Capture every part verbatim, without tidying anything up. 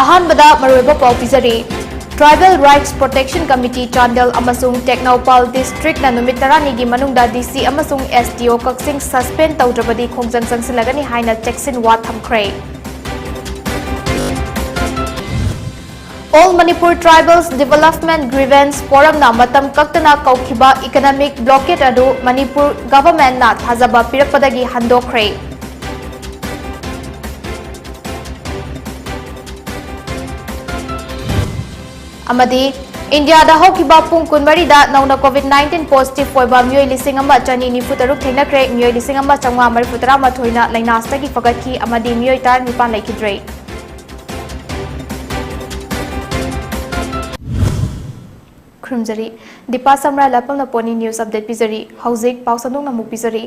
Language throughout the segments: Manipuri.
ꯑꯍꯥꯟꯕꯗ ꯃꯔꯨꯑꯣꯏꯕ ꯄꯥꯎ ꯄꯤꯖꯔꯤ꯫ Tribal Rights Protection Committee Chandel ꯑꯃꯁꯨꯡ ꯇꯦꯡꯅꯧꯄꯥꯜ districtꯅ ꯅꯨꯃꯤꯠ ꯇꯔꯥꯅꯤꯒꯤ ꯃꯅꯨꯡꯗ DC ꯑꯃꯁꯨꯡ SDO ꯀꯛꯆꯤꯡ suspend ꯇꯧꯗ꯭ꯔꯕꯗꯤ ꯈꯣꯡꯖꯪ ꯆꯪꯁꯤꯜꯂꯒꯅꯤ ꯍꯥꯏꯅ ꯆꯦꯛꯁꯤꯟꯋꯥ ꯊꯝꯈ꯭ꯔꯦ꯫ All Manipur Tribals Development Grievance Forumꯅ ꯃꯇꯝ ꯀꯛꯇꯅ ꯀꯧꯈꯤꯕ economic blockade ꯑꯗꯨ ꯃꯅꯤꯄꯨꯔ governmentꯅ ꯊꯥꯖꯕ ꯄꯤꯔꯛꯄꯗꯒꯤ ꯍꯟꯗꯣꯛꯈ꯭ꯔꯦ꯫ ꯑꯃꯗꯤ ꯏꯟꯗꯤꯌꯥꯗ ꯍꯧꯈꯤꯕ ꯄꯨꯡ ꯀꯨꯟꯃꯔꯤꯗ ꯅꯧꯅ COVID nineteen positive ꯑꯣꯏꯕ ꯃꯤꯑꯣꯏ ꯂꯤꯁꯤꯡ ꯑꯃ ꯆꯅꯤ ꯅꯤꯐꯨ ꯇꯔꯨꯛ ꯊꯦꯡꯅꯈ꯭ꯔꯦ꯫ ꯃꯤꯑꯣꯏ ꯂꯤꯁꯤꯡ ꯑꯃ ꯆꯥꯝꯃꯉꯥ ꯃꯔꯤꯐꯨ ꯇꯔꯥꯃꯥꯊꯣꯏꯅ ꯂꯥꯏꯅꯥꯁꯤꯗꯒꯤ ꯐꯒꯠꯈꯤ ꯑꯃꯗꯤ ꯃꯤꯑꯣꯏ ꯇꯔꯥꯅꯤꯄꯥꯟ ꯂꯩꯈꯤꯗ꯭ꯔꯦ꯫ ꯈꯨꯔꯨꯝꯖꯔꯤ꯫ ꯗꯤꯄꯥ ꯁꯝꯔꯥ ꯂꯥꯏꯄꯝꯅ ꯄꯣꯅꯤ news update ꯄꯤꯖꯔꯤ꯫ ꯍꯧꯖꯤꯛ ꯄꯥꯎ ꯁꯟꯗꯣꯛꯅ ꯑꯃꯨꯛ ꯄꯤꯖꯔꯤ꯫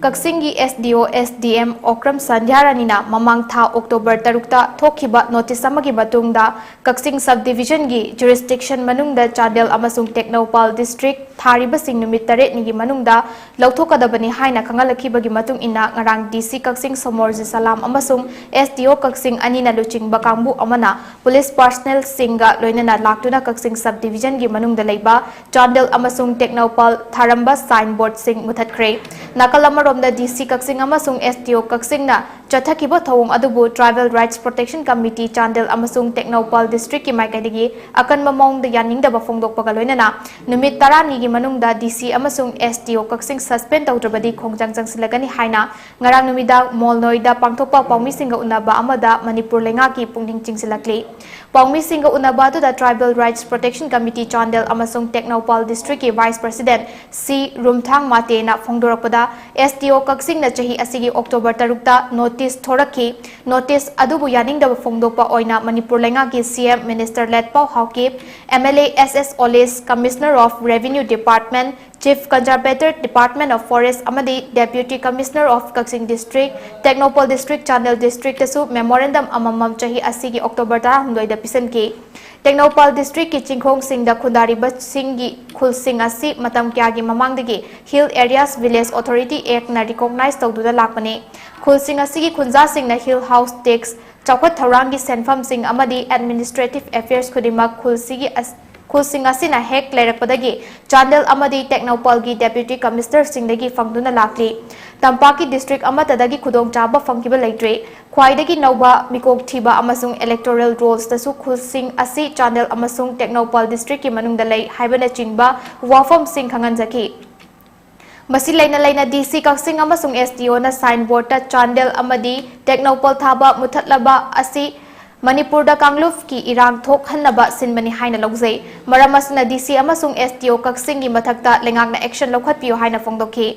ꯀꯛꯆꯤꯡꯒꯤ SDO SDM ꯑꯣꯀ꯭ꯔꯝ ꯁꯟꯙ꯭ꯌꯥꯔꯥꯅꯤꯅ ꯃꯃꯥꯡ ꯊꯥ October ꯇꯔꯨꯛꯇ ꯊꯣꯛꯈꯤꯕ notice ꯑꯃꯒꯤ ꯃꯇꯨꯡꯗ ꯀꯛꯆꯤꯡ sub divisionꯒꯤ jurisdiction ꯃꯅꯨꯡꯗ ꯆꯥꯟꯗꯦꯜ ꯑꯃꯁꯨꯡ ꯇꯦꯡꯅꯧꯄꯥꯜ district ꯊꯥꯔꯤꯕꯁꯤꯡ ꯅꯨꯃꯤꯠ ꯇꯔꯦꯠꯅꯤꯒꯤ ꯃꯅꯨꯡꯗ ꯂꯧꯊꯣꯛꯀꯗꯕꯅꯤ ꯍꯥꯏꯅ ꯈꯪꯍꯜꯂꯛꯈꯤꯕꯒꯤ ꯃꯇꯨꯡ ꯏꯟꯅ ꯉꯔꯥꯡ DC ꯀꯛꯆꯤꯡ ꯁꯣꯃꯣꯔꯖꯤꯠ ꯁꯂꯥꯝ ꯑꯃꯁꯨꯡ SDO ꯀꯛꯆꯤꯡ ꯑꯅꯤꯅ ꯂꯨꯆꯤꯡꯕ ꯀꯥꯡꯕꯨ ꯑꯃꯅ police personnelꯁꯤꯡꯒ ꯂꯣꯏꯅꯅ ꯂꯥꯛꯇꯨꯅ ꯀꯛꯆꯤꯡ sub divisionꯒꯤ ꯃꯅꯨꯡꯗ ꯂꯩꯕ ꯆꯥꯟꯗꯦꯜ ꯑꯃꯁꯨꯡ ꯇꯦꯡꯅꯧꯄꯥꯜ ꯊꯥꯔꯝꯕ sign boardꯁꯤꯡ ꯃꯨꯊꯠꯈ꯭ꯔꯦ꯫ ꯅꯥꯀꯜ ꯑꯃꯔꯣꯝꯗ DC ꯀꯛꯆꯤꯡ ꯑꯃꯁꯨꯡ SDO ꯀꯛꯆꯤꯡꯅ ꯆꯠꯊꯈꯤꯕ ꯊꯧꯑꯣꯡ ꯑꯗꯨꯕꯨ Tribal Rights Protection Committee Chandel ꯑꯃꯁꯨꯡ ꯇꯦꯡꯅꯧꯄꯥꯜ districtꯀꯤ ꯃꯥꯏꯀꯩꯗꯒꯤ ꯑꯀꯟꯕ ꯃꯑꯣꯡꯗ ꯌꯥꯅꯤꯡꯗꯕ ꯐꯣꯡꯗꯣꯛꯄꯒ ꯂꯣꯏꯅꯅ ꯅꯨꯃꯤꯠ ꯇꯔꯥꯅꯤꯒꯤ ꯃꯅꯨꯡꯗ DC ꯑꯃꯁꯨꯡ SDO ꯀꯛꯆꯤꯡ suspend ꯇꯧꯗ꯭ꯔꯕꯗꯤ ꯈꯣꯡꯖꯪ ꯆꯪꯁꯤꯜꯂꯒꯅꯤ ꯍꯥꯏꯅ ꯉꯔꯥꯡ ꯅꯨꯃꯤꯗꯥꯡ ꯃꯣꯜꯅꯣꯏꯗ ꯄꯥꯡꯊꯣꯛꯄ ꯄꯥꯎꯃꯤꯁꯤꯡꯒ ꯎꯅꯕ ꯑꯃꯗ ꯃꯅꯤꯄꯨꯔ ꯂꯩꯉꯥꯛꯀꯤ ꯄꯨꯛꯅꯤꯡ ꯆꯤꯡꯁꯤꯜꯂꯛꯂꯤ꯫ ꯄꯥꯎꯃꯤꯁꯤꯡꯒ ꯎꯅꯕ ꯑꯗꯨꯗ Tribal Rights Protection Committee Chandel ꯑꯃꯁꯨꯡ ꯇꯦꯡꯅꯧꯄꯥꯜ districtꯀꯤ vice president ꯁꯤ ꯔꯨꯝꯊꯥꯡ ꯃꯥꯇꯦꯅ ꯐꯣꯡꯗꯣꯔꯛꯄꯗ, SDO ꯀꯛꯆꯤꯡꯅ ꯆꯍꯤ ꯑꯁꯤꯒꯤ October ꯇꯔꯨꯛꯇ notice ꯊꯣꯔꯛꯈꯤ꯫ Notice ꯑꯗꯨꯕꯨ ꯌꯥꯅꯤꯡꯗꯕ ꯐꯣꯡꯗꯣꯛꯄ ꯑꯣꯏꯅ ꯃꯅꯤꯄꯨꯔ ꯂꯩꯉꯥꯛꯀꯤ CM Minister ꯂꯦꯠꯄꯥꯎ Haokip, MLA S S Olish, Commissioner of Revenue Department, Chief Conservator Department of Forest ꯑꯃꯗꯤ Deputy Commissioner of Kakching district, Tengnoupal district, Chandel districtꯇꯁꯨ memorandum ꯑꯃꯃꯝ ꯆꯍꯤ ꯑꯁꯤꯒꯤ October ꯇꯔꯥꯍꯨꯝꯗꯣꯏꯗ ꯄꯤꯁꯤꯟꯈꯤ꯫ ꯇꯦꯡꯅꯧꯄꯥꯜ districtꯀꯤ ꯆꯤꯡꯈꯣꯡꯁꯤꯡꯗ ꯈꯨꯟꯗꯥꯔꯤꯕꯁꯤꯡꯒꯤ ꯈꯨꯜꯁꯤꯡ ꯑꯁꯤ ꯃꯇꯝ ꯀꯌꯥꯒꯤ ꯃꯃꯥꯡꯗꯒꯤ Hill Areas Village Authority Actꯅ recognize ꯇꯧꯗꯨꯅ ꯂꯥꯛꯄꯅꯤ꯫ ꯈꯨꯜꯁꯤꯡ ꯑꯁꯤꯒꯤ ꯈꯨꯟꯖꯥꯁꯤꯡꯅ Hill House Tax ꯆꯥꯎꯈꯠ ꯊꯧꯔꯥꯡꯒꯤ ꯁꯦꯟꯐꯝꯁꯤꯡ ꯑꯃꯗꯤ administrative affairs ꯈꯨꯗꯤꯡꯃꯛ ꯈꯨꯜꯁꯤꯒꯤ ꯑꯁ-, ꯈꯨꯜꯁꯤꯡ ꯑꯁꯤꯅ ꯍꯦꯛ ꯂꯩꯔꯛꯄꯗꯒꯤ ꯆꯥꯟꯗꯦꯜ ꯑꯃꯗꯤ ꯇꯦꯡꯅꯧꯄꯜꯒꯤ Deputy Commissionerꯁꯤꯡꯗꯒꯤ ꯐꯪꯗꯨꯅ ꯂꯥꯛꯂꯤ꯫ ꯇꯝꯄꯥꯛꯀꯤ district ꯑꯃꯠꯇꯗꯒꯤ ꯈꯨꯗꯣꯡꯆꯥꯕ ꯐꯪꯈꯤꯕ ꯂꯩꯇ꯭ꯔꯤ꯫ ꯈ꯭ꯋꯥꯏꯗꯒꯤ ꯅꯧꯕ ꯃꯤꯀꯣꯛ ꯊꯤꯕ ꯑꯃꯁꯨꯡ electoral rollsꯇꯁꯨ ꯈꯨꯜꯁꯤꯡ ꯑꯁꯤ ꯆꯥꯟꯗꯦꯜ ꯑꯃꯁꯨꯡ ꯇꯦꯡꯅꯧꯄꯜ districtꯀꯤ ꯃꯅꯨꯡꯗ ꯂꯩ ꯍꯥꯏꯕꯅꯆꯤꯡꯕ ꯋꯥꯐꯝꯁꯤꯡ ꯈꯪꯍꯟꯖꯈꯤ꯫ ꯃꯁꯤ ꯂꯩꯅ ꯂꯩꯅ DC ꯀꯛꯆꯤꯡ ꯑꯃꯁꯨꯡ SDOꯅ signboardꯇ ꯆꯥꯟꯗꯦꯜ ꯑꯃꯗꯤ ꯇꯦꯡꯅꯧꯄꯜ ꯊꯥꯕ ꯃꯨꯊꯠꯂꯕ ꯑꯁꯤ ꯃꯅꯤꯄꯨꯔꯗ ꯀꯥꯡꯂꯨꯞꯀꯤ ꯏꯔꯥꯡ ꯊꯣꯛꯍꯟꯅꯕ ꯁꯤꯟꯕꯅꯤ ꯍꯥꯏꯅ ꯂꯧꯖꯩ꯫ ꯃꯔꯝ ꯑꯁꯤꯅ DC ꯑꯃꯁꯨꯡ SDO ꯀꯛꯆꯤꯡꯒꯤ ꯃꯊꯛꯇ ꯂꯩꯉꯥꯛꯅ action ꯂꯧꯈꯠꯄꯤꯌꯨ ꯍꯥꯏꯅ ꯐꯣꯡꯗꯣꯛꯈꯤ꯫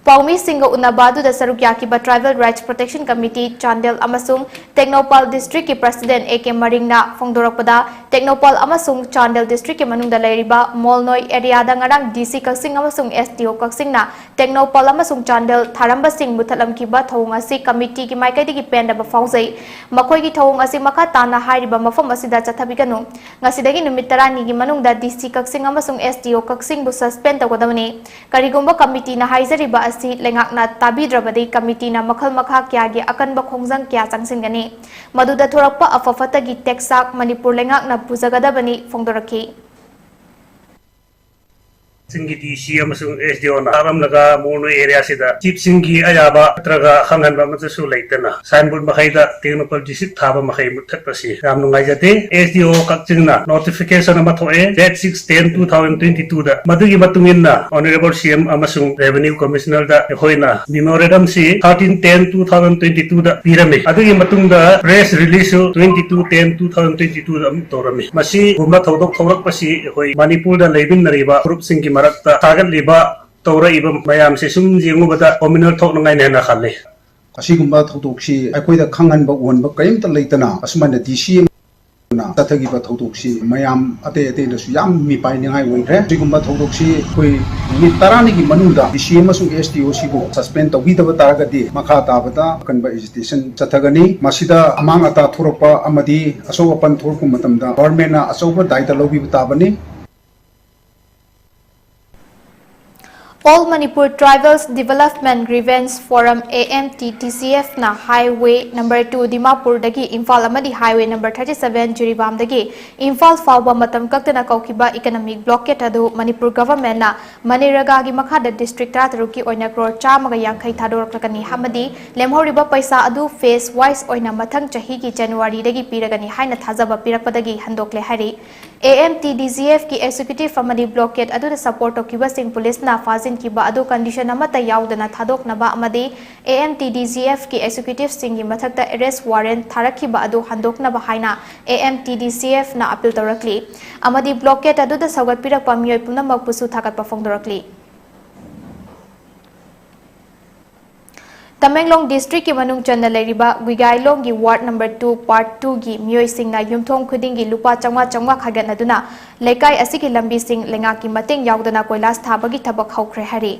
ꯄꯥꯎꯃꯤꯁꯤꯡꯒ ꯎꯅꯕ ꯑꯗꯨꯗ ꯁꯔꯨꯛ ꯌꯥꯈꯤꯕ Tribal Rights Protection Committee Chandel ꯑꯃꯁꯨꯡ Tengnoupal districtꯀꯤ president A K ꯃꯔꯤꯡꯅ ꯐꯣꯡꯗꯣꯔꯛꯄꯗ, Tengnoupal ꯑꯃꯁꯨꯡ ꯆꯥꯟꯗꯦꯜ districtꯀꯤ ꯃꯅꯨꯡꯗ ꯂꯩꯔꯤꯕ ꯃꯣꯜꯅꯣꯏ areaꯗ ꯉꯔꯥꯡ DC ꯀꯛꯆꯤꯡ ꯑꯃꯁꯨꯡ SDO ꯀꯛꯆꯤꯡꯅ ꯇꯦꯡꯅꯧꯄꯥꯜ ꯑꯃꯁꯨꯡ ꯆꯥꯟꯗꯦꯜ ꯊꯥꯔꯝꯕꯁꯤꯡ ꯃꯨꯊꯠꯂꯝꯈꯤꯕ ꯊꯧꯑꯣꯡ ꯑꯁꯤ committeeꯒꯤ ꯃꯥꯏꯀꯩꯗꯒꯤ ꯄꯦꯟꯗꯕ ꯐꯥꯎꯖꯩ꯫ ꯃꯈꯣꯏꯒꯤ ꯊꯧꯑꯣꯡ ꯑꯁꯤ ꯃꯈꯥ ꯇꯥꯅ ꯍꯥꯏꯔꯤꯕ ꯃꯐꯝ ꯑꯁꯤꯗ ꯆꯠꯊꯕꯤꯒꯅꯨ꯫ ꯉꯁꯤꯗꯒꯤ ꯅꯨꯃꯤꯠ ꯇꯔꯥꯅꯤꯒꯤ ꯃꯅꯨꯡꯗ DC ꯀꯛꯆꯤꯡ ꯑꯃꯁꯨꯡ SDO ꯀꯛꯆꯤꯡꯕꯨ suspend ꯇꯧꯒꯗꯕꯅꯤ꯫ ꯀꯔꯤꯒꯨꯝꯕ committeeꯅ ꯍꯥꯏꯖꯔꯤꯕ ꯑꯁꯤ ꯂꯩꯉꯥꯛꯅ ꯇꯥꯕꯤꯗ꯭ꯔꯕꯗꯤ committeeꯅ ꯃꯈꯜ ꯃꯈꯥ ꯀꯌꯥꯒꯤ ꯑꯀꯟꯕ ꯈꯣꯡꯖꯪ ꯀꯌꯥ ꯆꯪꯁꯤꯟꯒꯅꯤ꯫ ꯃꯗꯨꯗ ꯊꯣꯔꯛꯄ ꯑꯐ ꯐꯠꯇꯒꯤ ꯇꯦꯛꯆꯥꯛ ꯃꯅꯤꯄꯨꯔ ꯂꯩꯉꯥꯛꯅ ꯄꯨꯖꯒꯗꯕꯅꯤ ꯐꯣꯡꯗꯣꯔꯛꯈꯤ꯫ ꯆꯤꯡꯒꯤ DC ꯑꯃꯁꯨꯡ SDOꯅ ꯂꯥꯛꯂꯝꯂꯒ ꯃꯣꯔꯅꯣꯏ areaꯁꯤꯗ chiefꯁꯤꯡꯒꯤ ꯑꯌꯥꯕ ꯅꯠꯇ꯭ꯔꯒ ꯈꯪꯍꯟꯕ ꯑꯃꯠꯇꯁꯨ ꯂꯩꯇꯅ signboard ꯃꯈꯩꯗ ꯇꯦꯡꯅꯧꯄꯜ district ꯊꯥꯕ ꯃꯈꯩ ꯃꯨꯠꯊꯠꯄꯁꯤ ꯌꯥꯝ ꯅꯨꯡꯉꯥꯏꯖꯗꯦ꯫ SDO ꯀꯛꯆꯤꯡꯅ notification ꯑꯃ ꯊꯣꯛꯑꯦ, date six ten two thousand twenty twoꯗ꯫ ꯃꯗꯨꯒꯤ ꯃꯇꯨꯡ ꯏꯟꯅ Honourable CM ꯑꯃꯁꯨꯡ Revenue Commissionerꯗ ꯑꯩꯈꯣꯏꯅ memorandumꯁꯤ thirteen ten two thousand twenty twoꯗ ꯄꯤꯔꯝꯃꯤ꯫ ꯑꯗꯨꯒꯤ ꯃꯇꯨꯡꯗ press releaseꯁꯨ twenty two ten two thousand twenty twoꯗ ꯑꯃꯨꯛ ꯇꯧꯔꯝꯃꯤ꯫ ꯃꯁꯤꯒꯨꯝꯕ ꯊꯧꯗꯣꯛ ꯊꯣꯛꯂꯛꯄꯁꯤ ꯑꯩꯈꯣꯏ ꯃꯅꯤꯄꯨꯔꯗ ꯂꯩꯃꯤꯟꯅꯔꯤꯕ ꯐꯨꯔꯨꯞꯁꯤꯡꯒꯤ ꯃꯔꯛꯇ ꯁꯥꯒꯠꯂꯤꯕ, ꯇꯧꯔꯛꯏꯕ ꯃꯌꯥꯝꯁꯦ ꯁꯨꯝ ꯌꯦꯡꯉꯨꯕꯗ communal ꯊꯣꯛꯅꯉꯥꯏꯅꯦꯅ ꯈꯜꯂꯤ꯫ ꯑꯁꯤꯒꯨꯝꯕ ꯊꯧꯗꯣꯛꯁꯤ ꯑꯩꯈꯣꯏꯗ ꯈꯪꯍꯟꯕ ꯎꯍꯟꯕ ꯀꯔꯤꯝꯇ ꯂꯩꯇꯅ ꯑꯁꯨꯃꯥꯏꯅ DC ꯑꯃꯅ ꯆꯠꯊꯈꯤꯕ ꯊꯧꯗꯣꯛꯁꯤ ꯃꯌꯥꯝ ꯑꯇꯩ ꯑꯇꯩꯅꯁꯨ ꯌꯥꯝ ꯃꯤꯄꯥꯏꯅꯤꯡꯉꯥꯏ ꯑꯣꯏꯈ꯭ꯔꯦ꯫ ꯑꯁꯤꯒꯨꯝꯕ ꯊꯧꯗꯣꯛꯁꯤ ꯑꯩꯈꯣꯏ ꯅꯨꯃꯤꯠ ꯇꯔꯥꯅꯤꯒꯤ ꯃꯅꯨꯡꯗ DC ꯑꯃꯁꯨꯡ SDOꯁꯤꯕꯨ suspend ꯇꯧꯕꯤꯗꯕ ꯇꯥꯔꯒꯗꯤ ꯃꯈꯥ ꯇꯥꯕꯗ ꯑꯀꯟꯕ agitation ꯆꯠꯊꯒꯅꯤ꯫ ꯃꯁꯤꯗ ꯑꯃꯥꯡ ꯑꯇꯥ ꯊꯣꯔꯛꯄ ꯑꯃꯗꯤ ꯑꯁꯣꯛ ꯑꯄꯟ ꯊꯣꯔꯛꯄ ꯃꯇꯝꯗ governmentꯅ ꯑꯆꯧꯕ ꯗꯥꯏꯇ ꯂꯧꯕꯤꯕ ꯇꯥꯕꯅꯤ꯫ All Manipur Tribals Development Grievance Forum, A M T D C F ꯅ Highway number two ꯗꯤꯃꯥꯄꯨꯔꯗꯒꯤ ꯏꯝꯐꯥꯜ ꯑꯃꯗꯤ Highway number thirty seven ꯖꯤꯔꯤꯕꯥꯝꯗꯒꯤ Imphal ꯐꯥꯎꯕ ꯃꯇꯝ ꯀꯛꯇꯅ ꯀꯧꯈꯤꯕ economic blockade ꯑꯗꯨ ꯃꯅꯤꯄꯨꯔ government ꯅ ꯃꯅꯔꯦꯒꯥꯒꯤ ꯃꯈꯥꯗ district ꯇꯔꯥꯇꯔꯨꯛꯀꯤ ꯑꯣꯏꯅ ꯀ꯭ꯔꯣꯔ ꯆꯥꯝꯃꯒ ꯌꯥꯡꯈꯩ ꯊꯥꯗꯣꯔꯛꯂꯒꯅꯤ ꯑꯃꯗꯤ ꯂꯦꯝꯍꯧꯔꯤꯕ ꯄꯩꯁꯥ ꯑꯗꯨ phase wise ꯑꯣꯏꯅ ꯃꯊꯪ ꯆꯍꯤꯒꯤ ꯖꯅꯋꯥꯔꯤꯗꯒꯤ ꯄꯤꯔꯒꯅꯤ ꯍꯥꯏꯅ ꯊꯥꯖꯕ ꯄꯤꯔꯛꯄꯗꯒꯤ ꯍꯟꯗꯣꯛꯂꯦ ꯍꯥꯏꯔꯤ꯫ A M T D C F ꯀꯤ executive ꯑꯃꯗꯤ blockade ꯑꯗꯨꯗ support ꯇꯧꯈꯤꯕꯁꯤꯡ ꯄꯨꯂꯤꯁꯅ ꯐꯥꯖꯤꯟꯈꯤꯕ ꯑꯗꯨ condition ꯑꯃꯠꯇ ꯌꯥꯎꯗꯅ ꯊꯥꯗꯣꯛꯅꯕ ꯑꯃꯗꯤ A M T D C F ꯀꯤ executive ꯁꯤꯡꯒꯤ ꯃꯊꯛꯇ arrest warrant ꯊꯥꯔꯛꯈꯤꯕ ꯑꯗꯨ ꯍꯟꯗꯣꯛꯅꯕ ꯍꯥꯏꯅ A M T D C F ꯅ appeal ꯇꯧꯔꯛꯂꯤ ꯑꯃꯗꯤ blockade ꯑꯗꯨꯗ ꯁꯧꯒꯠꯄꯤꯔꯛꯄ ꯃꯤꯑꯣꯏ ꯄꯨꯝꯅꯃꯛꯄꯨꯁꯨ ꯊꯥꯒꯠꯄ ꯐꯣꯡꯗꯣꯔꯛꯂꯤ꯫ ꯇꯃꯦꯡꯂꯣꯡ district ꯀꯤ ꯃꯅꯨꯡ ꯆꯟꯅ ꯂꯩꯔꯤꯕ ꯒꯨꯏꯒꯥꯏꯂꯣꯡꯒꯤ ward number two part two ꯒꯤ ꯃꯤꯑꯣꯏꯁꯤꯡꯅ ꯌꯨꯝꯊꯣꯡ ꯈꯨꯗꯤꯡꯒꯤ ꯂꯨꯄꯥ ꯆꯥꯝꯃꯉꯥ ꯆꯥꯝꯃꯉꯥ ꯈꯥꯏꯒꯠꯅꯗꯨꯅ ꯂꯩꯀꯥꯏ ꯑꯁꯤꯒꯤ ꯂꯝꯕꯤꯁꯤꯡ ꯂꯩꯉꯥꯛꯀꯤ ꯃꯇꯦꯡ ꯌꯥꯎꯗꯅ ꯀꯣꯏꯂꯥꯁ ꯊꯥꯕꯒꯤ ꯊꯕꯛ ꯍꯧꯈ꯭ꯔꯦ ꯍꯥꯏꯔꯤ꯫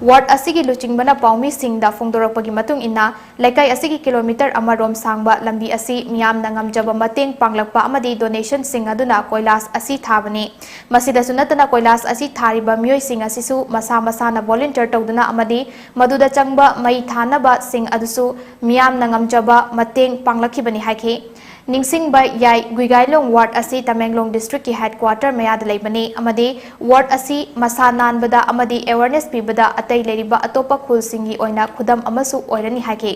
Ward ꯑꯁꯤꯒꯤ ꯂꯨꯆꯤꯡꯕꯅ ꯄꯥꯎꯃꯤꯁꯤꯡꯗ ꯐꯣꯡꯗꯣꯔꯛꯄꯒꯤ ꯃꯇꯨꯡ ꯏꯟꯅ, ꯂꯩꯀꯥꯏ ꯑꯁꯤꯒꯤ kilometre ꯑꯃꯔꯣꯝ ꯁꯥꯡꯕ ꯂꯝꯕꯤ ꯑꯁꯤ ꯃꯤꯌꯥꯝꯅ ꯉꯝꯖꯕ ꯃꯇꯦꯡ ꯄꯥꯡꯂꯛꯄ ꯑꯃꯗꯤ donation ꯁꯤꯡ ꯑꯗꯨꯅ ꯀꯣꯏꯂꯥꯁ ꯑꯁꯤ ꯊꯥꯕꯅꯤ꯫ ꯃꯁꯤꯗꯁꯨ ꯅꯠꯇꯅ ꯀꯣꯏꯂꯥꯁ ꯑꯁꯤ ꯊꯥꯔꯤꯕ ꯃꯤꯑꯣꯏꯁꯤꯡ ꯑꯁꯤꯁꯨ ꯃꯁꯥ ꯃꯁꯥꯅ volunteer ꯇꯧꯗꯨꯅ ꯑꯃꯗꯤ ꯃꯗꯨꯗ ꯆꯪꯕ ꯃꯩ ꯊꯥꯅꯕꯁꯤꯡ ꯑꯗꯨꯁꯨ ꯃꯤꯌꯥꯝꯅ ꯉꯝꯖꯕ ꯃꯇꯦꯡ ꯄꯥꯡꯂꯛꯈꯤꯕꯅꯤ ꯍꯥꯏꯈꯤ꯫ ꯅꯤꯡꯁꯤꯡꯕ ꯌꯥꯏ, ꯒꯨꯏꯒꯥꯏꯂꯣꯡ ward ꯑꯁꯤ ꯇꯃꯦꯡꯂꯣꯡ district ꯀꯤ headquarter ꯃꯌꯥꯗ ꯂꯩꯕꯅꯤ ꯑꯃꯗꯤ ward ꯑꯁꯤ ꯃꯁꯥ ꯅꯥꯟꯕꯗ ꯑꯃꯗꯤ awareness ꯄꯤꯕꯗ ꯑꯇꯩ ꯂꯩꯔꯤꯕ ꯑꯇꯣꯞꯄ ꯈꯨꯜꯁꯤꯡꯒꯤ ꯑꯣꯏꯅ ꯈꯨꯗꯝ ꯑꯃꯁꯨ ꯑꯣꯏꯔꯅꯤ ꯍꯥꯏꯈꯤ꯫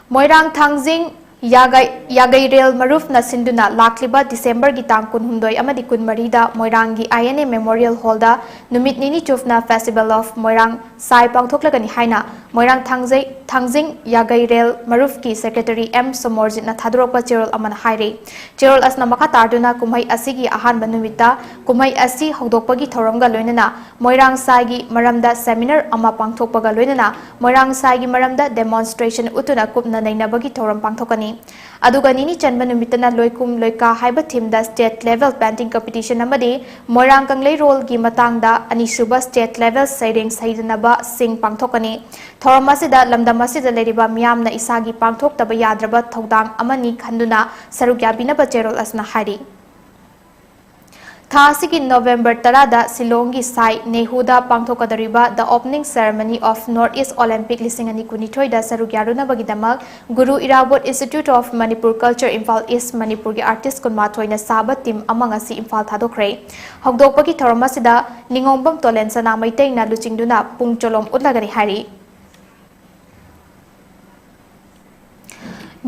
ꯃꯣꯏꯔꯥꯡ ꯊꯥꯡꯖꯤꯡ ꯌꯥꯒꯩ-, ꯌꯥꯒꯩꯔꯦꯜ ꯃꯔꯨꯞꯅ ꯁꯤꯟꯗꯨꯅ ꯂꯥꯛꯂꯤꯕ December ꯒꯤ ꯇꯥꯡ ꯀꯨꯟꯍꯨꯝꯗꯣꯏ ꯑꯃꯗꯤ ꯀꯨꯟꯃꯔꯤꯗ ꯃꯣꯏꯔꯥꯡꯒꯤ I N A Memorial Hall ꯗ ꯅꯨꯃꯤꯠ ꯅꯤꯅꯤ ꯆꯨꯞꯅ Festival of ꯃꯣꯏꯔꯥꯡ ꯁꯥꯏ ꯄꯥꯡꯊꯣꯛꯂꯒꯅꯤ ꯍꯥꯏꯅ ꯃꯣꯏꯔꯥꯡ ꯊꯥꯡꯖꯩ-, ꯊꯥꯡꯖꯤꯡ ꯌꯥꯒꯩꯔꯦꯜ ꯃꯔꯨꯞꯀꯤ secretary M ꯁꯣꯃꯣꯔꯖꯤꯠꯅ ꯊꯥꯗꯣꯔꯛꯄ ꯆꯦꯔꯣꯜ ꯑꯃꯅ ꯍꯥꯏꯔꯤ꯫ ꯆꯦꯔꯣꯜ ꯑꯁꯤꯅ ꯃꯈꯥ ꯇꯥꯗꯨꯅ ꯀꯨꯝꯍꯩ ꯑꯁꯤꯒꯤ ꯑꯍꯥꯟꯕ ꯅꯨꯃꯤꯠꯇ ꯀꯨꯝꯍꯩ ꯑꯁꯤ ꯍꯧꯗꯣꯛꯄꯒꯤ ꯊꯧꯔꯝꯒ ꯂꯣꯏꯅꯅ ꯃꯣꯏꯔꯥꯡ ꯁꯥꯏꯒꯤ ꯃꯔꯝꯗ seminar ꯑꯃ ꯄꯥꯡꯊꯣꯛꯄꯒ ꯂꯣꯏꯅꯅ ꯃꯣꯏꯔꯥꯡ ꯁꯥꯏꯒꯤ ꯃꯔꯝꯗ demonstration ꯎꯠꯇꯨꯅ ꯀꯨꯞꯅ ꯅꯩꯅꯕꯒꯤ ꯊꯧꯔꯝ ꯄꯥꯡꯊꯣꯛꯀꯅꯤ꯫ ꯑꯗꯨꯒ ꯅꯤꯅꯤ ꯆꯟꯕ ꯅꯨꯃꯤꯠꯇꯅ ꯂꯣꯏꯀꯨꯝ ꯂꯣꯏꯀꯥ ꯍꯥꯏꯕ ꯊꯤꯝꯗ ꯁ꯭ꯇꯦꯠ ꯂꯦꯚꯦꯜ ꯄꯦꯟꯇꯤꯡ ꯀꯝꯄꯤꯇꯤꯁꯟ ꯑꯃꯗꯤ ꯃꯣꯏꯔꯥꯡ ꯀꯪꯂꯩꯔꯣꯜꯒꯤ ꯃꯇꯥꯡꯗ ꯑꯅꯤꯁꯨꯕ ꯁ꯭ꯇꯦꯠ ꯂꯦꯚꯦꯜ ꯁꯩꯔꯦꯡ ꯁꯩꯗꯅꯕꯁꯤꯡ ꯄꯥꯡꯊꯣꯛꯀꯅꯤ꯫ ꯊꯧꯔꯝ ꯑꯁꯤꯗ ꯂꯝꯗꯝ ꯑꯁꯤꯗ ꯂꯩꯔꯤꯕ ꯃꯤꯌꯥꯝꯅ ꯏꯁꯥꯒꯤ ꯄꯥꯡꯊꯣꯛꯇꯕ ꯌꯥꯗ꯭ꯔꯕ ꯊꯧꯗꯥꯡ ꯑꯃꯅꯤ ꯈꯟꯗꯨꯅ ꯁꯔꯨꯛ ꯌꯥꯕꯤꯅꯕ ꯆꯦꯔꯣꯜ ꯑꯁꯤꯅ ꯍꯥꯏꯔꯤ꯫ ꯊꯥ ꯑꯁꯤꯒꯤ ꯅꯣꯚꯦꯝꯕꯔ ꯇꯔꯥꯗ ꯁꯤꯂꯣꯡꯒꯤ ꯁꯥꯏ ꯅꯦꯍꯨꯗ ꯄꯥꯡꯊꯣꯛꯀꯗꯧꯔꯤꯕ The Opening Ceremony of North East Olympic ꯂꯤꯁꯤꯡ ꯑꯅꯤ ꯀꯨꯟꯅꯤꯊꯣꯏꯗ ꯁꯔꯨꯛ ꯌꯥꯔꯨꯅꯕꯒꯤꯗꯃꯛ ꯒꯨꯔꯨ ꯏꯔꯥꯕꯣꯠ Institute of Manipur Culture, Imphal ꯏꯁ, ꯃꯅꯤꯄꯨꯔꯒꯤ ꯑꯥꯔꯇꯤꯁ ꯀꯨꯟꯃꯥꯊꯣꯏꯅ ꯁꯥꯕ ꯇꯤꯝ ꯑꯃ ꯉꯁꯤ ꯏꯝꯐꯥꯜ ꯊꯥꯗꯣꯛꯈ꯭ꯔꯦ꯫ ꯍꯧꯗꯣꯛꯄꯒꯤ ꯊꯧꯔꯝ ꯑꯁꯤꯗ ꯅꯤꯉꯣꯝꯕꯝ ꯇꯣꯂꯦꯟ ꯁꯅꯥ ꯃꯩꯇꯩꯅ ꯂꯨꯆꯤꯡꯗꯨꯅ ꯄꯨꯡ ꯆꯣꯂꯣꯝ ꯎꯠꯂꯒꯅꯤ ꯍꯥꯏꯔꯤ꯫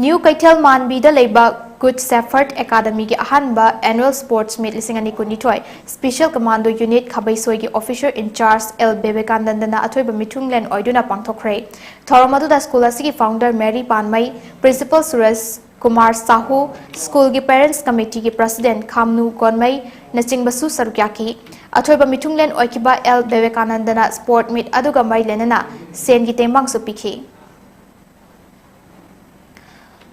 ꯅ꯭ꯌꯨ ꯀꯩꯊꯦꯜ ꯃꯥꯟꯕꯤꯗ ꯂꯩꯕ Good Shepherd Academyꯒꯤ ꯑꯍꯥꯟꯕ Annual Sports Meet ꯂꯤꯁꯤꯡ ꯑꯅꯤ ꯀꯨꯟꯅꯤꯊꯣꯏ Special Commando Unit ꯈꯥꯕꯩꯁꯣꯏꯒꯤ Officer in Charge ꯑꯦꯜ ꯕꯤꯕꯦꯀꯥꯅꯟꯗꯅ ꯑꯊꯣꯏꯕ ꯃꯤꯊꯨꯡꯂꯦꯟ ꯑꯣꯏꯗꯨꯅ ꯄꯥꯡꯊꯣꯛꯈ꯭ꯔꯦ꯫ ꯊꯧꯔꯝ ꯑꯗꯨꯗ ꯁ꯭ꯀꯨꯜ ꯑꯁꯤꯒꯤ founder ꯃꯦꯔꯤ ꯄꯥꯟꯃꯩ, principal ꯁꯨꯔꯖ ꯀꯨꯃꯥꯔ ꯁꯥꯍꯨ, ꯁ꯭ꯀꯨꯜꯒꯤ Parents Committeeꯒꯤ President ꯈꯥꯝꯅꯨ ꯒꯣꯟꯃꯩ ꯅꯆꯤꯡꯕꯁꯨ ꯁꯔꯨꯛ ꯌꯥꯈꯤ꯫ ꯑꯊꯣꯏꯕ ꯃꯤꯊꯨꯡꯂꯦꯟ ꯑꯣꯏꯈꯤꯕ ꯑꯦꯜ ꯕꯤꯕꯦꯀꯥꯅꯟꯗꯅ sport meet ꯑꯗꯨꯒ ꯃꯔꯤ ꯂꯩꯅꯅ ꯁꯦꯟꯒꯤ ꯇꯦꯡꯕꯥꯡꯁꯨ ꯄꯤꯈꯤ꯫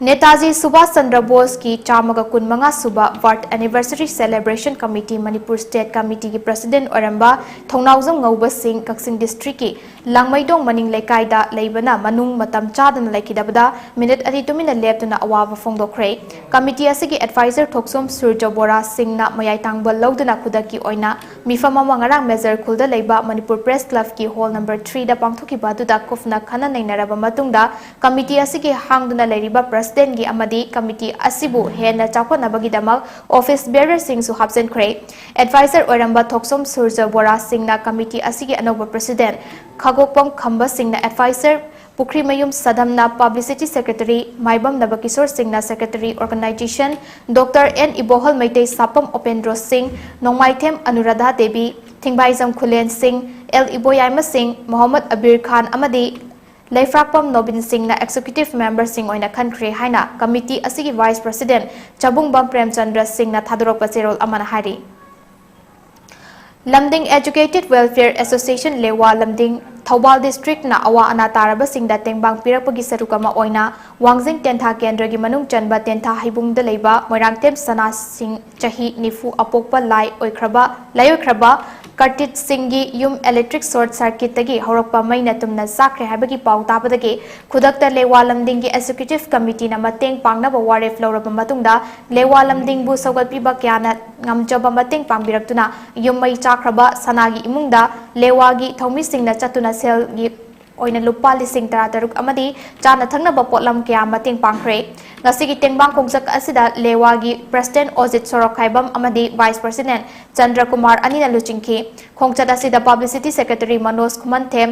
ꯅꯦꯇꯥꯖꯤ ꯁꯨꯚꯥꯁ ꯆꯟꯗ꯭ꯔ ꯕꯣꯁꯀꯤ ꯆꯥꯝꯃꯒ ꯀꯨꯟꯃꯉꯥ ꯁꯨꯕ Birth Anniversary Celebration Committee, Manipur State Committeeꯒꯤ President ꯑꯣꯏꯔꯝꯕ ꯊꯧꯅꯥꯎꯖꯝ ꯉꯧꯕ ꯁꯤꯡ, ꯀꯛꯆꯤꯡ Districtꯀꯤ ꯂꯥꯡꯃꯩꯗꯣꯡ ꯃꯅꯤꯡ ꯂꯩꯀꯥꯏꯗ ꯂꯩꯕꯅ ꯃꯅꯨꯡ ꯃꯇꯝ ꯆꯥꯗꯅ ꯂꯩꯈꯤꯗꯕꯗ ꯃꯤꯅꯤꯠ ꯑꯅꯤ ꯇꯨꯃꯤꯟꯅ ꯂꯦꯞꯇꯨꯅ ꯑꯋꯥꯕ ꯐꯣꯡꯗꯣꯛꯈ꯭ꯔꯦ꯫ Committee ꯑꯁꯤꯒꯤ Advisor ꯊꯣꯛꯆꯣꯝ ꯁꯨꯔꯖ ꯕꯣꯔꯥ ꯁꯤꯡꯅ ꯃꯌꯥꯏ ꯇꯥꯡꯕ ꯂꯧꯗꯨꯅ ꯈꯨꯗꯛꯀꯤ ꯑꯣꯏꯅ ꯃꯤꯐꯝ ꯑꯃ ꯉꯔꯥꯡ ꯃꯦꯖꯔ ꯈꯨꯜꯗ ꯂꯩꯕ ꯃꯅꯤꯄꯨꯔ Press Clubꯀꯤ hall number threeꯗ ꯄꯥꯡꯊꯣꯛꯈꯤꯕ ꯑꯗꯨꯗ ꯀꯨꯞꯅ ꯈꯟꯅ ꯅꯩꯅꯔꯕ ꯃꯇꯨꯡꯗ Committee ꯑꯁꯤꯒꯤ ꯍꯥꯡꯗꯨꯅ ꯂꯩꯔꯤꯕ Presidentꯒꯤ ꯑꯃꯗꯤ committee ꯑꯁꯤꯕꯨ ꯍꯦꯟꯅ ꯆꯥꯎꯈꯠꯅꯕꯒꯤꯗꯃꯛ office bearerꯁꯤꯡꯁꯨ ꯍꯥꯞꯆꯤꯟꯈ꯭ꯔꯦ꯫ Advisor ꯑꯣꯏꯔꯝꯕ ꯊꯣꯛꯆꯣꯝ ꯁꯨꯔꯖ ꯕꯣꯔꯥ ꯁꯤꯡꯅ committee ꯑꯁꯤꯒꯤ ꯑꯅꯧꯕ President, ꯈꯥꯒꯣꯛꯄꯝ ꯈꯝꯕ ꯁꯤꯡꯅ Advisor, ꯄꯨꯈ꯭ꯔꯤꯃꯌꯨꯝ ꯁꯗꯝꯅ Publicity Secretary, ꯃꯥꯏꯕꯝ ꯅꯕꯀꯤꯁꯣꯔ ꯁꯤꯡꯅ Secretary Organization, doctor N Ibohal Meitei Sapam Upendro Singh, Nongmaithem ꯑꯅꯨꯔꯥꯙꯥ Devi, ꯊꯤꯡꯕꯥꯏꯖꯝ ꯈꯨꯂꯦꯟ ꯁꯤꯡ, ꯑꯦꯜ ꯏꯕꯣꯌꯥꯏꯃ ꯁꯤꯡ, ꯃꯣꯍꯝꯃꯗ ꯑꯕꯤꯔ ꯈꯥꯟ ꯑꯃꯗꯤ ꯂꯩꯐ꯭ꯔꯥꯛꯄꯝ ꯅꯣꯕꯤꯟ ꯁꯤꯡꯅ Executive Memberꯁꯤꯡ ꯑꯣꯏꯅ ꯈꯟꯈ꯭ꯔꯦ ꯍꯥꯏꯅ committee ꯑꯁꯤꯒꯤ Vice President ꯆꯕꯨꯡꯕꯝ ꯄ꯭ꯔꯦꯝꯆꯟꯗ꯭ꯔ ꯁꯤꯡꯅ ꯊꯥꯗꯣꯔꯛꯄ ꯆꯦꯔꯣꯜ ꯑꯃꯅ ꯍꯥꯏꯔꯤ꯫ ꯂꯝꯗꯤꯡ Educated Welfare Association ꯂꯦꯋꯥ ꯂꯝꯗꯤꯡ ꯊꯧꯕꯥꯜ ꯗꯤꯁꯇ꯭ꯔꯤꯛꯅ ꯑꯋꯥ ꯑꯅꯥ ꯇꯥꯔꯕꯁꯤꯡꯗ ꯇꯦꯡꯕꯥꯡ ꯄꯤꯔꯛꯄꯒꯤ ꯁꯔꯨꯛ ꯑꯃ ꯑꯣꯏꯅ ꯋꯥꯡꯖꯤꯡ ꯇꯦꯟꯊꯥ ꯀꯦꯟꯗ꯭ꯔꯒꯤ ꯃꯅꯨꯡ ꯆꯟꯕ ꯇꯦꯟꯊꯥ ꯍꯩꯕꯨꯡꯗ ꯂꯩꯕ ꯃꯣꯏꯔꯥꯡꯊꯦꯝ ꯁꯅꯥꯁꯤꯡ ꯆꯍꯤ ꯅꯤꯐꯨ ꯑꯄꯣꯛꯄ ꯂꯥꯏ ꯑꯣꯏꯈ꯭ꯔꯕ, ꯂꯥꯏꯑꯣꯏꯈ꯭ꯔꯕ ꯀꯔꯇꯤꯠ ꯁꯤꯡꯒꯤ ꯌꯨꯝ electric short circuitꯇꯒꯤ ꯍꯧꯔꯛꯄ ꯃꯩꯅ ꯇꯨꯝꯅ ꯆꯥꯛꯈ꯭ꯔꯦ ꯍꯥꯏꯕꯒꯤ ꯄꯥꯎ ꯇꯥꯕꯗꯒꯤ ꯈꯨꯗꯛꯇ ꯂꯦꯋꯥ ꯂꯝꯗꯤꯡꯒꯤ executive committeeꯅ ꯃꯇꯦꯡ ꯄꯥꯡꯅꯕ ꯋꯥꯔꯦꯞ ꯂꯧꯔꯕ ꯃꯇꯨꯡꯗ ꯂꯦꯋꯥ ꯂꯝꯗꯤꯡꯕꯨ ꯁꯧꯒꯠꯄꯤꯕ ꯀꯌꯥꯅ ꯉꯝꯖꯕ ꯃꯇꯦꯡ ꯄꯥꯡꯕꯤꯔꯛꯇꯨꯅ ꯌꯨꯝ ꯃꯩ ꯆꯥꯛꯈ꯭ꯔꯕ ꯁꯅꯥꯒꯤ ꯏꯃꯨꯡꯗ ꯂꯦꯋꯥꯒꯤ ꯊꯧꯃꯤꯁꯤꯡꯅ ꯆꯠꯇꯨꯅ ꯁꯦꯜꯒꯤ ꯑꯣꯏꯅ ꯂꯨꯄꯥ ꯂꯤꯁꯤꯡ ꯇꯔꯥꯇꯔꯨꯛ ꯑꯃꯗꯤ ꯆꯥꯅ ꯊꯛꯅꯕ ꯄꯣꯠꯂꯝ ꯀꯌꯥ ꯃꯇꯦꯡ ꯄꯥꯡꯈ꯭ꯔꯦ꯫ ꯉꯁꯤꯒꯤ ꯇꯦꯡꯕꯥꯡ ꯈꯣꯡꯆꯠ ꯑꯁꯤꯗ ꯂꯦꯋꯥꯒꯤ president ꯑꯣꯖꯤꯠ ꯁꯣꯔꯣꯛꯈꯥꯏꯕꯝ ꯑꯃꯗꯤ vice president ꯆꯟꯗ꯭ꯔꯀꯨꯃꯥꯔ ꯑꯅꯤꯅ ꯂꯨꯆꯤꯡꯈꯤ꯫ ꯈꯣꯡꯆꯠ ꯑꯁꯤꯗ publicity secretary ꯃꯅꯣꯖ ꯈꯨꯃꯟꯊꯦꯝ,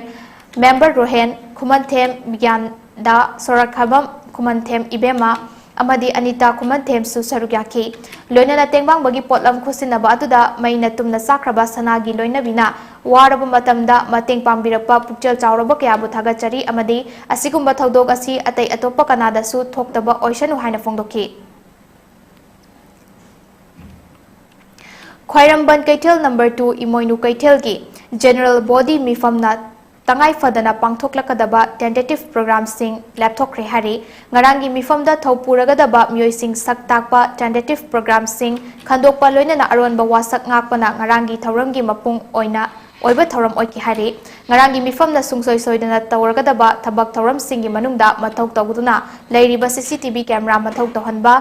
member ꯔꯣꯍꯦꯟ ꯈꯨꯃꯟꯊꯦꯝ, ꯕꯤꯒ꯭ꯌꯥꯟꯗ ꯁꯣꯔꯣꯛꯈꯥꯏꯕꯝ ꯈꯨꯃꯟꯊꯦꯝ ꯏꯕꯦꯝꯃ ꯑꯃꯗꯤ ꯑꯅꯤꯇꯥ ꯈꯨꯃꯟꯊꯦꯝꯁꯨ ꯁꯔꯨꯛ ꯌꯥꯈꯤ꯫ ꯂꯣꯏꯅꯅ ꯇꯦꯡꯕꯥꯡꯕꯒꯤ ꯄꯣꯠꯂꯝ ꯈꯨꯠꯁꯤꯟꯅꯕ ꯑꯗꯨꯗ ꯃꯩꯅ ꯇꯨꯝꯅ ꯆꯥꯛꯈ꯭ꯔꯕ ꯁꯅꯥꯒꯤ ꯂꯣꯏꯅꯕꯤꯅ ꯋꯥꯔꯕ ꯃꯇꯝꯗ ꯃꯇꯦꯡ ꯄꯥꯡꯕꯤꯔꯛꯄ ꯄꯨꯛꯆꯦꯜ ꯆꯥꯎꯔꯕ ꯀꯌꯥꯕꯨ ꯊꯥꯒꯠꯆꯔꯤ ꯑꯃꯗꯤ ꯑꯁꯤꯒꯨꯝꯕ ꯊꯧꯗꯣꯛ ꯑꯁꯤ ꯑꯇꯩ ꯑꯇꯣꯞꯄ ꯀꯅꯥꯗꯁꯨ ꯊꯣꯛꯇꯕ ꯑꯣꯏꯁꯅꯨ ꯍꯥꯏꯅ ꯐꯣꯡꯗꯣꯛꯈꯤ꯫ ꯈ꯭ꯋꯥꯏꯔꯝꯕꯟ ꯀꯩꯊꯦꯜ number two ꯏꯃꯣꯏꯅꯨ ꯀꯩꯊꯦꯜꯒꯤ general body ꯃꯤꯐꯝꯅ ꯇꯉꯥꯏ ꯐꯗꯅ ꯄꯥꯡꯊꯣꯛꯂꯛꯀꯗꯕ tentative programꯁꯤꯡ ꯂꯦꯞꯊꯣꯛꯈ꯭ꯔꯦ ꯍꯥꯏꯔꯤ꯫ ꯉꯔꯥꯡꯒꯤ ꯃꯤꯐꯝꯗ ꯊꯧ ꯄꯨꯔꯒꯗꯕ ꯃꯤꯑꯣꯏꯁꯤꯡ ꯁꯛ ꯇꯥꯛꯄ tentative programꯁꯤꯡ ꯈꯟꯗꯣꯛꯄ ꯂꯣꯏꯅꯅ ꯑꯔꯣꯟꯕ ꯋꯥꯁꯛ ꯉꯥꯛꯄꯅ ꯉꯔꯥꯡꯒꯤ ꯊꯧꯔꯝꯒꯤ ꯃꯄꯨꯡ ꯑꯣꯏꯅ ꯑꯣꯏꯕ ꯊꯧꯔꯝ ꯑꯣꯏꯈꯤ ꯍꯥꯏꯔꯤ꯫ ꯉꯔꯥꯡꯒꯤ ꯃꯤꯐꯝꯗ ꯁꯨꯡꯁꯣꯏ ꯁꯣꯏꯗꯅ ꯇꯧꯔꯒꯗꯕ ꯊꯕꯛ ꯊꯧꯔꯝꯁꯤꯡꯒꯤ ꯃꯅꯨꯡꯗ ꯃꯊꯧ ꯇꯧꯗꯨꯅ ꯂꯩꯔꯤꯕ CCTV camera ꯃꯊꯧ ꯇꯧꯍꯟꯕ,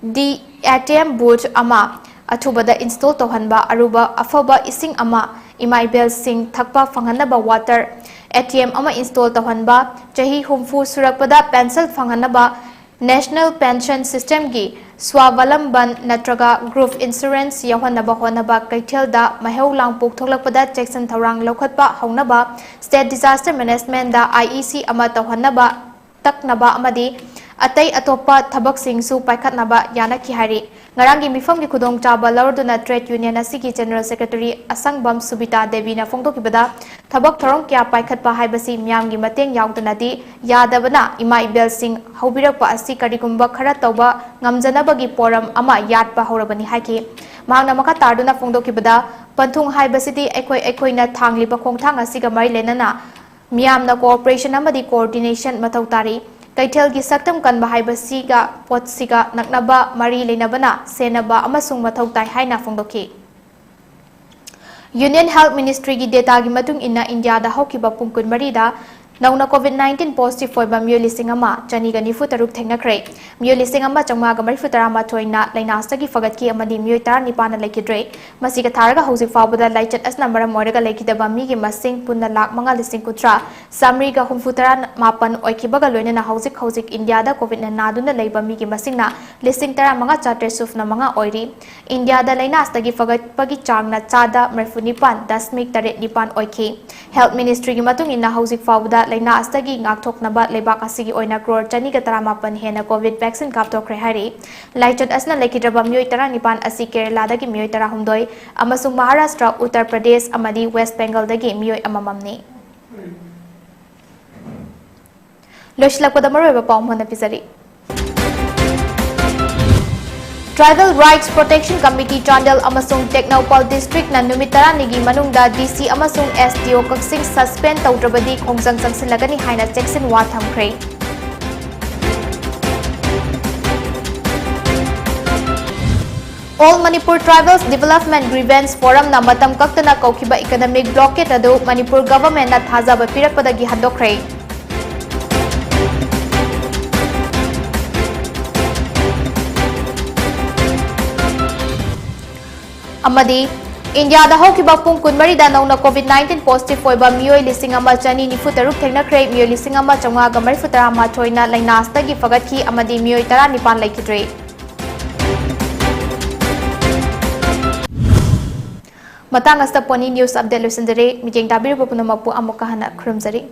D ATM booth ꯑꯃ ꯑꯊꯨꯕꯗ install ꯇꯧꯍꯟꯕ, ꯑꯔꯨꯕ ꯑꯐꯕ ꯏꯁꯤꯡ ꯑꯃ, ꯏꯃꯥ ꯏꯕꯦꯜꯁꯤꯡ ꯊꯛꯄ ꯐꯪꯍꯟꯅꯕ water ATM ꯑꯃ install ꯇꯧꯍꯟꯕ, ꯆꯍꯤ ꯍꯨꯝꯐꯨ ꯁꯨꯔꯛꯄꯗ pension ꯐꯪꯍꯟꯅꯕ national pension systemꯒꯤ ꯁ꯭ꯋꯥꯕꯂꯝꯕꯟ ꯅꯠꯇ꯭ꯔꯒ group insurance ꯌꯥꯎꯍꯟꯅꯕ ꯍꯣꯠꯅꯕ, ꯀꯩꯊꯦꯜꯗ ꯃꯩꯍꯧ ꯂꯥꯡꯄꯣꯛ ꯊꯣꯛꯂꯛꯄꯗ ꯆꯦꯛꯁꯤꯟ ꯊꯧꯔꯥꯡ ꯂꯧꯈꯠꯄ ꯍꯧꯅꯕ state disaster managementꯗ IEC ꯑꯃ ꯇꯧꯍꯟꯅꯕ ꯇꯛꯅꯕ ꯑꯃꯗꯤ ꯑꯇꯩ ꯑꯇꯣꯞꯄ ꯊꯕꯛꯁꯤꯡꯁꯨ ꯄꯥꯏꯈꯠꯅꯕ ꯌꯥꯅꯈꯤ ꯍꯥꯏꯔꯤ꯫ ꯉꯔꯥꯡꯒꯤ ꯃꯤꯐꯝꯒꯤ ꯈꯨꯗꯣꯡꯆꯥꯕ ꯂꯧꯔꯗꯨꯅ trade union ꯑꯁꯤꯒꯤ general secretary ꯑꯁꯪꯕꯝ ꯁꯨꯕꯤꯇꯥ ꯗꯦꯕꯤꯅ ꯐꯣꯡꯗꯣꯛꯈꯤꯕꯗ, ꯊꯕꯛ ꯊꯧꯔꯝ ꯀꯌꯥ ꯄꯥꯏꯈꯠꯄ ꯍꯥꯏꯕꯁꯤ ꯃꯤꯌꯥꯝꯒꯤ ꯃꯇꯦꯡ ꯌꯥꯎꯗꯅꯗꯤ ꯌꯥꯗꯕꯅ, ꯏꯃꯥ ꯏꯕꯦꯜꯁꯤꯡ ꯍꯧꯕꯤꯔꯛꯄ ꯑꯁꯤ ꯀꯔꯤꯒꯨꯝꯕ ꯈꯔ ꯇꯧꯕ ꯉꯝꯖꯅꯕꯒꯤ ꯄꯣꯔꯝ ꯑꯃ ꯌꯥꯠꯄ ꯍꯧꯔꯕꯅꯤ ꯍꯥꯏꯈꯤ꯫ ꯃꯍꯥꯛꯅ ꯃꯈꯥ ꯇꯥꯗꯨꯅ ꯐꯣꯡꯗꯣꯛꯈꯤꯕꯗ, ꯄꯟꯊꯨꯡ ꯍꯥꯏꯕꯁꯤꯗꯤ ꯑꯩꯈꯣꯏ ꯑꯩꯈꯣꯏꯅ ꯊꯥꯡꯂꯤꯕ ꯈꯣꯡꯊꯥꯡ ꯑꯁꯤꯒ ꯃꯔꯤ ꯂꯩꯅꯅ ꯃꯤꯌꯥꯝꯅ cooperation ꯑꯃꯗꯤ coordination ꯃꯊꯧ ꯇꯥꯔꯤ꯫ ꯀꯩꯊꯦꯜꯒꯤ ꯁꯛꯇꯝ ꯀꯟꯕ ꯍꯥꯏꯕꯁꯤꯒ ꯄꯣꯠꯁꯤꯒ ꯅꯛꯅꯕ ꯃꯔꯤ ꯂꯩꯅꯕꯅ ꯁꯦꯟꯅꯕ ꯑꯃꯁꯨꯡ ꯃꯊꯧ ꯇꯥꯏ ꯍꯥꯏꯅ ꯐꯣꯡꯗꯣꯛꯈꯤ꯫ Union Health Ministryꯒꯤ dataꯒꯤ ꯃꯇꯨꯡ ꯏꯟꯅ ꯏꯟꯗꯤꯌꯥꯗ ꯍꯧꯈꯤꯕ ꯄꯨꯡ ꯀꯨꯟꯃꯔꯤꯗ ꯅꯧꯅ COVID nineteen positive ꯑꯣꯏꯕ ꯃꯤꯑꯣꯏ ꯂꯤꯁꯤꯡ ꯑꯃ ꯆꯅꯤꯒ ꯅꯤꯐꯨ ꯇꯔꯨꯛ ꯊꯦꯡꯅꯈ꯭ꯔꯦ꯫ ꯃꯤꯑꯣꯏ ꯂꯤꯁꯤꯡ ꯑꯃ ꯆꯥꯝꯃꯉꯥꯒ ꯃꯔꯤꯐꯨ ꯇꯔꯥ ꯃꯥꯊꯣꯏꯅ ꯂꯩꯅꯥꯁꯤꯗꯒꯤ ꯐꯒꯠꯈꯤ ꯑꯃꯗꯤ ꯃꯤꯑꯣꯏ ꯇꯔꯥꯅꯤꯄꯥꯟꯅ ꯂꯩꯈꯤꯗ꯭ꯔꯦ꯫ ꯃꯁꯤꯒ ꯊꯥꯔꯒ ꯍꯧꯖꯤꯛ ꯐꯥꯎꯕꯗ ꯂꯥꯏꯆꯠ ꯑꯁꯤꯅ ꯃꯔꯝ ꯑꯣꯏꯔꯒ ꯂꯩꯈꯤꯗꯕ ꯃꯤꯒꯤ ꯃꯁꯤꯡ ꯄꯨꯟꯅ ꯂꯥꯈ ꯃꯉꯥ ꯂꯤꯁꯤꯡ ꯀꯨꯟꯊ꯭ꯔꯥ ꯆꯥꯃꯔꯤꯒ ꯍꯨꯝꯐꯨ ꯇꯔꯥ ꯃꯥꯄꯟ ꯑꯣꯏꯈꯤꯕꯒ ꯂꯣꯏꯅꯅ ꯍꯧꯖꯤꯛ ꯍꯧꯖꯤꯛ ꯏꯟꯗꯤꯌꯥꯗ COVID ꯅꯥꯗꯨꯅ ꯂꯩꯕ ꯃꯤꯒꯤ ꯃꯁꯤꯡꯅ ꯂꯤꯁꯤꯡ ꯇꯔꯥꯃꯉꯥ ꯆꯥꯇ꯭ꯔꯦꯠ ꯁꯨꯞꯅ ꯃꯉꯥ ꯑꯣꯏꯔꯤ꯫ ꯏꯟꯗꯤꯌꯥꯗ ꯂꯩꯅꯥ ꯑꯁꯤꯗꯒꯤ ꯐꯒꯠꯄꯒꯤ ꯆꯥꯡꯅ ꯆꯥꯗ ꯃꯔꯤꯐꯨ ꯅꯤꯄꯥꯟ ꯗꯁꯃꯤꯛ ꯇꯔꯦꯠ ꯅꯤꯄꯥꯟ ꯑꯣꯏꯈꯤ꯫ Health Ministryꯒꯤ ꯃꯇꯨꯡ ꯏꯟꯅ ꯍꯧꯖꯤꯛ ꯐꯥꯎꯕꯗ ꯂꯩꯅꯥ ꯑꯁꯤꯗꯒꯤ ꯉꯥꯛꯊꯣꯛꯅꯕ ꯂꯩꯕꯥꯛ ꯑꯁꯤꯒꯤ ꯑꯣꯏꯅ ꯀ꯭ꯔꯣꯔ ꯆꯅꯤꯒ ꯇꯔꯥꯃꯥꯄꯟ ꯍꯦꯟꯅ COVID vaccine ꯀꯥꯞꯊꯣꯛꯈ꯭ꯔꯦ ꯍꯥꯏꯔꯤ꯫ ꯂꯥꯏꯆꯠ ꯑꯁꯤꯅ ꯂꯩꯈꯤꯗ꯭ꯔꯕ ꯃꯤꯑꯣꯏ ꯇꯔꯥꯅꯤꯄꯥꯟ ꯑꯁꯤ ꯀꯦꯔꯂꯥꯗꯒꯤ ꯃꯤꯑꯣꯏ ꯇꯔꯥꯍꯨꯝꯗꯣꯏ ꯑꯃꯁꯨꯡ ꯃꯍꯥꯔꯥꯁꯇ꯭ꯔ, ꯎꯠꯇꯔ ꯄ꯭ꯔꯗꯦꯁ ꯑꯃꯗꯤ ꯋꯦꯁ ꯕꯦꯡꯒꯜꯗꯒꯤ ꯃꯤꯑꯣꯏ ꯑꯃꯃꯝꯅꯤ꯫ ꯂꯣꯏꯁꯤꯜꯂꯛꯄꯗ ꯃꯔꯨꯑꯣꯏꯕ ꯄꯥꯎ ꯑꯃ ꯍꯟꯅ ꯄꯤꯖꯔꯤ꯫ Tribal Rights Protection Committee Chandel ꯑꯃꯁꯨꯡ ꯇꯦꯡꯅꯧꯄꯥꯜ districtꯅ ꯅꯨꯃꯤꯠ ꯇꯔꯥꯅꯤꯒꯤ ꯃꯅꯨꯡꯗ DC ꯑꯃꯁꯨꯡ SDO ꯀꯛꯆꯤꯡ suspend ꯇꯧꯗ꯭ꯔꯕꯗꯤ ꯈꯣꯡꯖꯪ ꯆꯪꯁꯤꯜꯂꯒꯅꯤ ꯍꯥꯏꯅ ꯆꯦꯛꯁꯤꯟ ꯋꯥ ꯊꯝꯈ꯭ꯔꯦ꯫ All Manipur Tribals Development Grievance Forumꯅ ꯃꯇꯝ ꯀꯛꯇꯅ ꯀꯧꯈꯤꯕ economic blockade ꯑꯗꯨ ꯃꯅꯤꯄꯨꯔ governmentꯅ ꯊꯥꯖꯕ ꯄꯤꯔꯛꯄꯗꯒꯤ ꯍꯟꯗꯣꯛꯈ꯭ꯔꯦ꯫ ꯑꯃꯗꯤ ꯏꯟꯗꯤꯌꯥꯗ ꯍꯧꯈꯤꯕ ꯄꯨꯡ ꯀꯨꯟꯃꯔꯤꯗ ꯅꯧꯅ COVID nineteen positive ꯑꯣꯏꯕ ꯃꯤꯑꯣꯏ ꯂꯤꯁꯤꯡ ꯑꯃ ꯆꯅꯤ ꯅꯤꯐꯨ ꯇꯔꯨꯛ ꯊꯦꯡꯅꯈ꯭ꯔꯦ꯫ ꯃꯤꯑꯣꯏ ꯂꯤꯁꯤꯡ ꯑꯃ ꯆꯥꯝꯃꯉꯥꯒ ꯃꯔꯤꯐꯨ ꯇꯔꯥ ꯃꯥꯊꯣꯏꯅ ꯂꯩꯅꯥ ꯑꯁꯤꯗꯒꯤ ꯐꯒꯠꯈꯤ ꯑꯃꯗꯤ ꯃꯤꯑꯣꯏ ꯇꯔꯥꯅꯤꯄꯥꯟ ꯂꯩꯈꯤꯗ꯭ꯔꯦ꯫ ꯃꯇꯥꯡ ꯑꯁꯤꯗ Pony News Update ꯂꯣꯏꯁꯤꯟꯖꯔꯦ꯫ ꯃꯤꯠꯌꯦꯡ ꯇꯥꯕꯤꯔꯤꯕ ꯄꯨꯝꯅꯃꯛꯄꯨ ꯑꯃꯨꯛꯀ ꯍꯟꯅ ꯈꯨꯔꯨꯝꯖꯔꯤ꯫